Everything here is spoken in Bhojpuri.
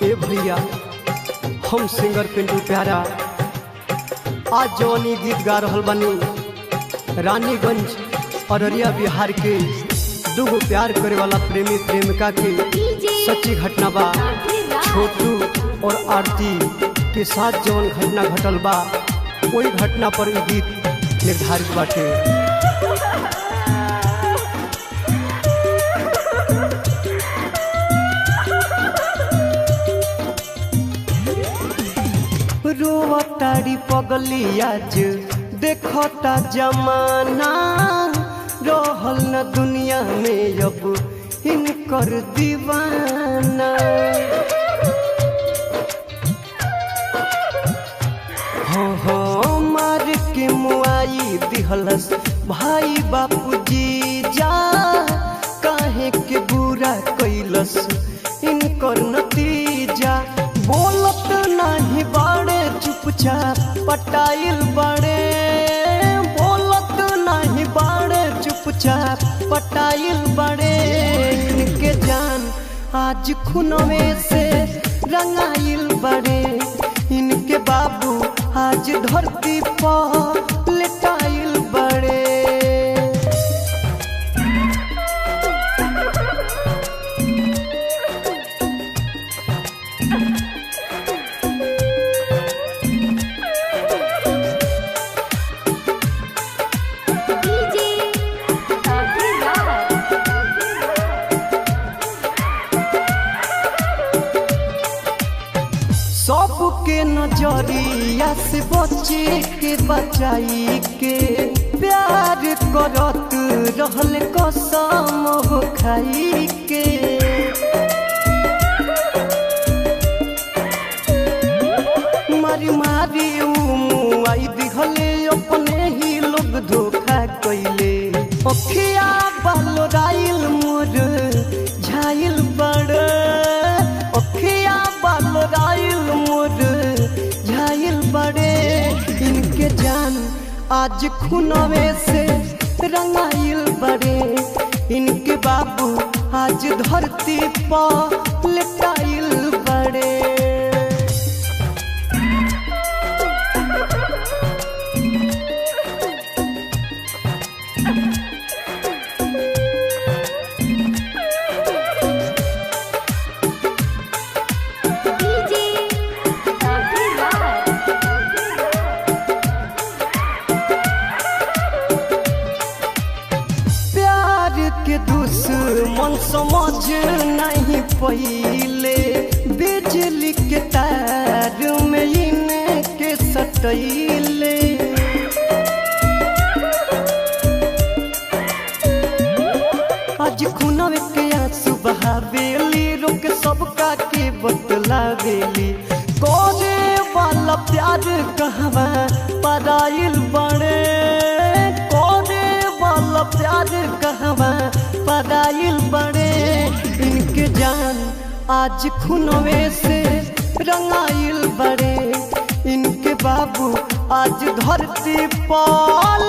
ए भैया, हम सिंगर पिंटू प्यारा आज जवानी गीत गा रहल बानी। रानीगंज अररिया बिहार के दुगो प्यार करे वाला प्रेमी प्रेमिका के सच्ची घटना बा। छोटू और आरती के साथ जवन घटना घटल बा, वही घटना पर ई गीत निर्धारित बाटे। रोवतारी पगली आज देखता जमाना, रहल न दुनिया में अब इनकर दीवाना। हो मार के मुआई दिहलस भाई बापूजी जा, काहे के बुरा कैलस इनकर नतीजा। बोलत नहीं बाड़े चुपचाप पटाइल बड़े, बोलत नहीं बाड़े चुपचाप पटाइल बड़े। इनके जान आज खुनवे से रंगाइल बड़े, इनके बाबू आज धरती पर लेटाइल बड़े। सबके नजरिया से बचे के बचाई के प्यार करत रहल कसम हो खाई के। मारी मारी मुआई दिहले अपने ही लोग धोखा कैले। अखिया बालोराइल मोर झाइल बड़, अखिया बालोराइल मोर झाइल बड़े। इनके जान आज खुनवे से रंगाइल बड़े, इनके बाबू आज धरती पर लेटाइल बड़े। के दुश्मन समझ नहीं पहिले, बिजली के तार में इनके सटैले। आज खुनवे के आंसू बहावेली, रोक सबका के बतलावेली। करे वाला प्यार कहवा पराइल बड़े, करे वाला प्यार कहवा पराइल बड़े। इनके जान आज खुनवे से रंगाइल बड़े, इनके बाबू आज धरती पर।